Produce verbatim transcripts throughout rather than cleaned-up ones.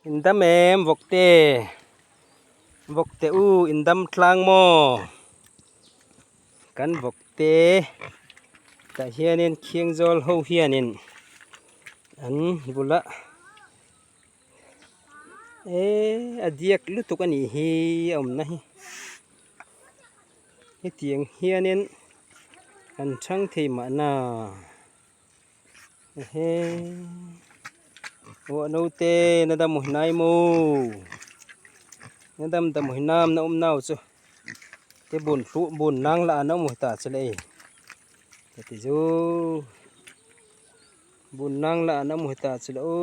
Indam em, vokte. Vokte u, indam tlang mo. Kan vokte. Tah hianin Khengjol ho hianin an bula. E, adiak lutuk ani hi, a umna hi. Hitiang hianin an thang thei mah na. Ehe. Vohno te, nadam u hinai mo. Nadam dam u hinam na umnau chu. Te bun thu, bun nang la na um u hita chu le. Kati chu. Bun nang la na um u hita chu le o.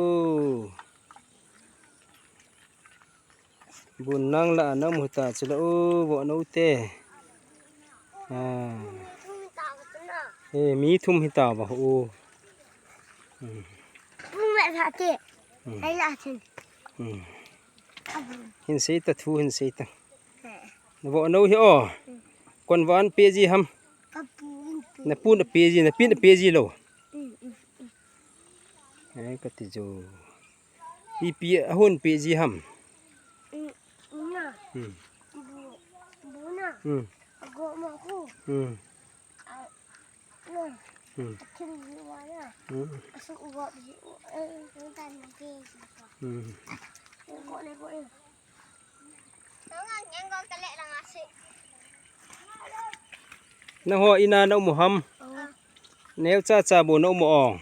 Bun nang la na um u hita chu le o, vohno te. A. E, mi thum hita va o. Hmm. Bung le sa te. Hmm. Ai la chen. Hmm. Hin sei ta thu, hin sei ta. He. Na vohno hi o. Hmm. Kon van pe ji ham. Ka pu in pe. Na pu na pe ji, na pi na pe ji lo. Hmm, hmm, hmm. E, kati chu. Ipi a hon pe ji ham. Hmm, na. Hmm. Bu, bu na. Hmm. Ago ma ku. Hmm. A, na. Hmm. Athim ji wa na. Hmm. Asu ugo ji u, e, kan na pe ji ko. Hmm. Ko le ko e. Nangho ina na um u ham? Neocha cha bou na um u ong?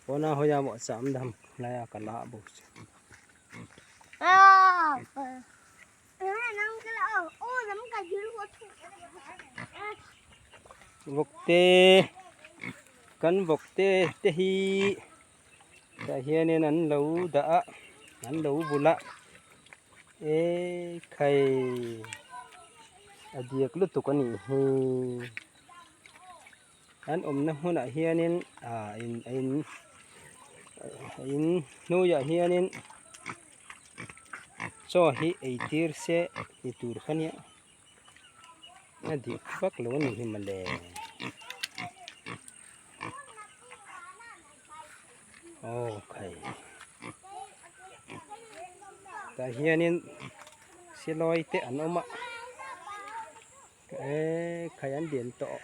Phone a hoiya mo cha um dam. Laiya ka la bou. Vokte, kan vokte te hi. Tah hianin an lo dah a, an lo bul a. E khai, adiak lutuk ani hi. An umna hmun ah hianin, a, in, in, in hnuiah hianin chaw hi eitir se ni tur kha nia. A dik vak lo ani hi male. Okay. Tah hianin siloi te an um a. E, khai an den tawh.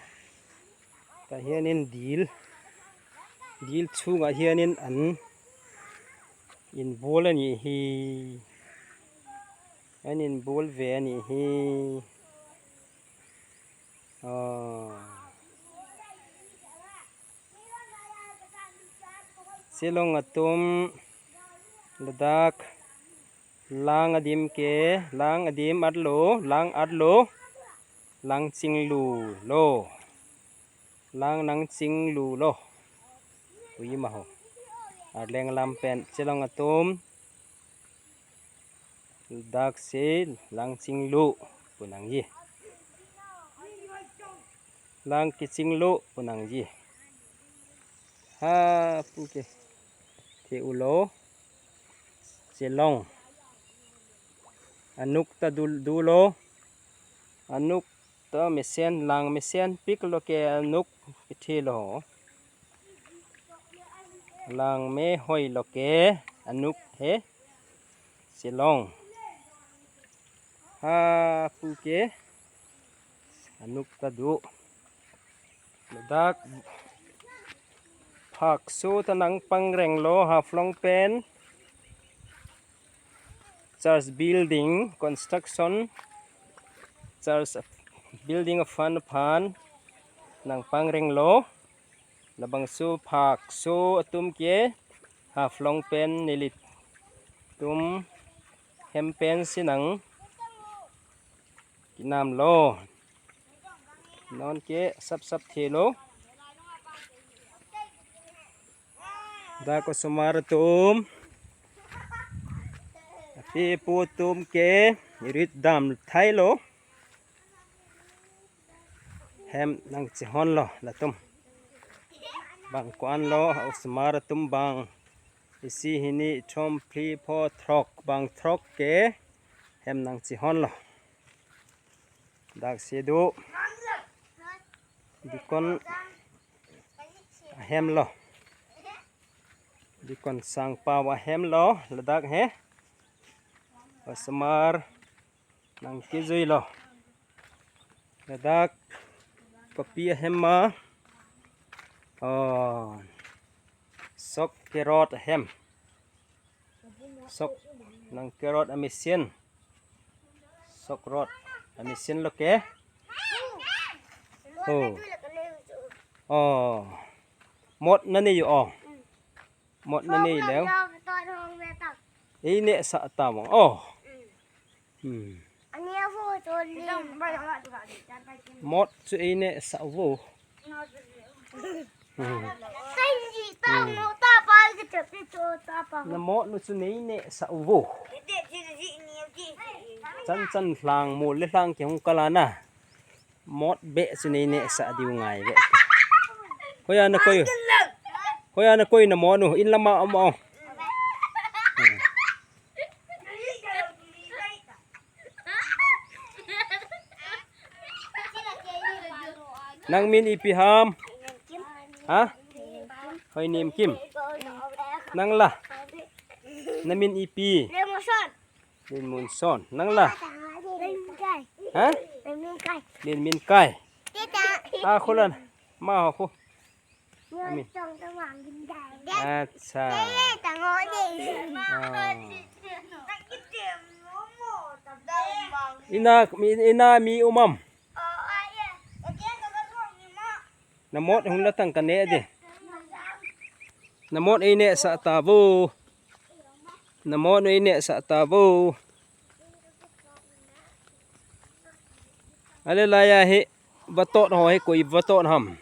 Tah hianin dil, dil chhungah hianin an inbual ani hi. An inbual ve ani hi. Aw. Silong a tum, Ladakh, lang a dim ke, lang a dim at lo, lang at lo, lang ching lu lo. Lang nang ching lu lo. Ui ma ho. Arleng lam pen, Silong a tum. Dak se lang ching lu punang ji. Lang ki ching lu punang ji. Ha pu ke. Te u lo. Silong. Anuk ta du, du lo. Anuk ta mesen, lang mesen pik lo ke anuk ki thi lo. Lang me hoi lo ke anuk he. Silong. Ha pu ke. Anuk ta du. Dak. Phak su ta nang pang reng lo Haflong pen. Church building construction. Church building a fan a fan. Nang pang reng lo. Labang su phak su atum ke. Haflong pen nilit tum hem pen si nang kinam lo. Non ke sap sap the lo. Dak osomar atum. Api pu tum ke rit dam thai lo. Hem nang chi hon lo la tum. Bang kuan lo osomar atum bang. Isi hini thom phli pho throk bang throk ke. Hem nang chi hon lo. Dak se du. Dikon ahem lo. Dikon sang pau ahem lo, ladak he. Osmar, nang kijui lo. Ladak kopi ahem ma. Oh. Sok carrot ahem. Sok nang carrot amisin. Sok rot amisin lo ke. Oh. Oh. Mot nanei u oh. Mot nanei leu. Ei nehsah ta vang. Oh. Hmm. Mot chu ei nehsah vo. Hmm. Na mot nu chu nei nehsah vo. Chan chan lhang mol le lhang kihung kal a na. Mot beh chu nei nehsah diu ngai ve. Hoiya na koi u? Hoiya na koi na mot nu? In lama um o. Hmm. Nang min ipi ham? Ha? Hoinemkim. Nang la? Na min ipi? Lenmunson. Nang la? Ha? Lenminkai. A, khulan. Ma ho khu. Amin. Acha. Ah. Ina, mi, ina mi um am? Na mot hung la tang ka neh di. Na mot ei nehsah ta vo. Na mot ei nehsah ta vo. Ale laiya hi vatot ho hi koi vatot ham.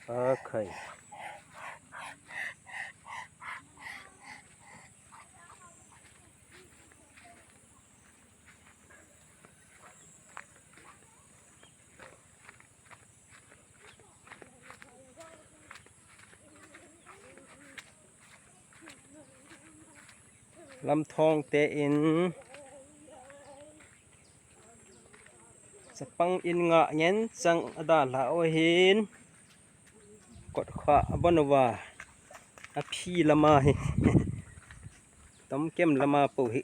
Okay. Lamthong te in chapang in nga ngen chang ada la o hin kot kha abon uva aphi lama hi tom kem lama po hi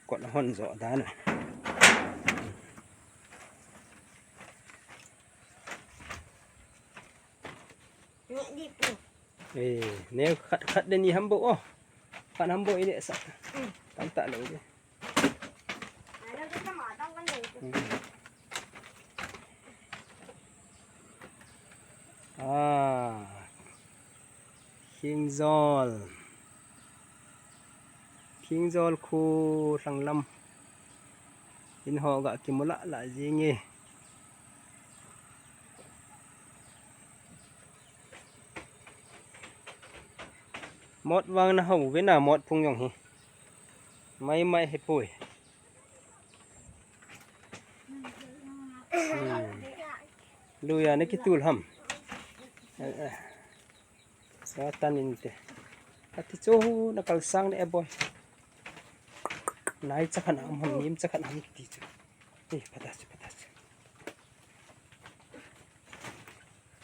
kot hon jo dan. Eh, ne khat khat de ni hambo o. Khat hambo ine sa. Tam ta lo de. Hmm. Ah. Khingjol. Khingjol khu lhanglam. In ho ga kimu lah lah jing e. Mot vang na ho ve na mot phung jong hi. Mai mai hi pui. Hmm. Luya na kitul ham. Eh, eh. Satan inte. Ati chu na kalsang ne boy. Nai chakhan am ham nim chakhan am ti chu. Eh, pada chu.